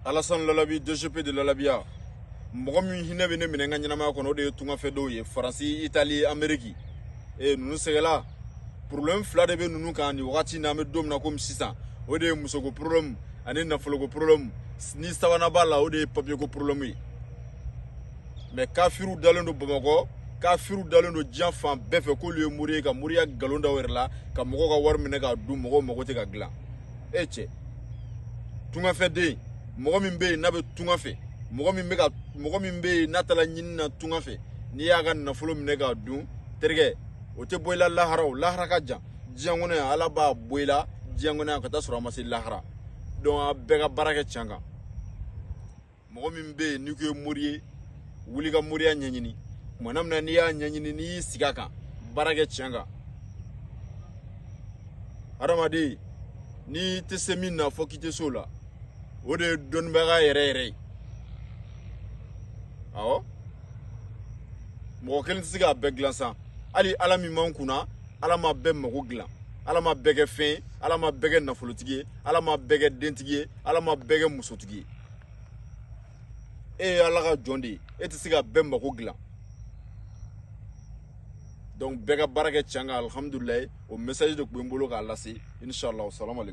Alassane Lalabi, DGP de Lalabiya. Mɔgɔ min hinɛ bɛ ne minɛ n ka ɲɛnamaya kɔnɔ, o de ye tungafɛdenw ye, Faransi, Itali, Ameriki. Ee, ninnu sɛgɛla, problème fila de bɛ ninnu kan nin wagati in na, an bɛ don min na komi sisan. O de ye musoko problème ani nafoloko problème. Ni sabanan b'a la, o de ye papier ko problème ye. Mais kafiriw dalen don Bamakɔ, kafiriw dalen don diɲɛ fan bɛɛ fɛ k'olu ye mori ye, ka moriya nkalon da u yɛrɛ la, ka mɔgɔw ka wari minɛ k'a dun. Mɔgɔw mago tɛ ka dilan. E cɛ, tungafɛden, mɔgɔ min bɛ yen n'a bɛ tunga fɛ, mɔgɔ min bɛ ka, mɔgɔ min bɛ yen n'a taara ɲini na tunga fɛ, n'i y'a ka nafolo minɛ k'a dun, terikɛ, o tɛ bɔ i la lahara. O lahara ka jan diɲɛ kɔnɔ yan. Ala b'a bɔ i la diɲɛ kɔnɔ yan ka taa sɔrɔ a ma se lahara. Donc a bɛɛ ka baara kɛ tiɲɛ kan. Mɔgɔ min bɛ yen n'i ko ye mori ye, wuli ka moriya ɲɛɲini. Kumana min na n'i y'a ɲɛɲini, n'i y'i sigi a kan, baara kɛ tiɲɛ kan. Adamaden, n'i tɛ se min na, fɔ k'i tɛ se o la. O de ye dɔnnibaga yɛrɛ yɛrɛ ye. Awɔ, mɔgɔ kelen tɛ se k'a bɛɛ dilan sa. Hali Ala min b'an kunna, Ala ma bɛɛ mago dilan, Ala ma bɛɛ kɛ fɛn ye, Ala ma bɛɛ kɛ nafolotigi ye, Ala ma bɛɛ kɛ dentigi ye, Ala ma bɛɛ kɛ musotigi ye. E ye Ala ka jɔn de ye, e tɛ se ka bɛɛ mago dilan. Donc bɛɛ ka baara kɛ tiɲɛ kan. Alihamudulilayi, o message de tun bɛ n bolo k'a lase. Inshallah, salamu aleykum.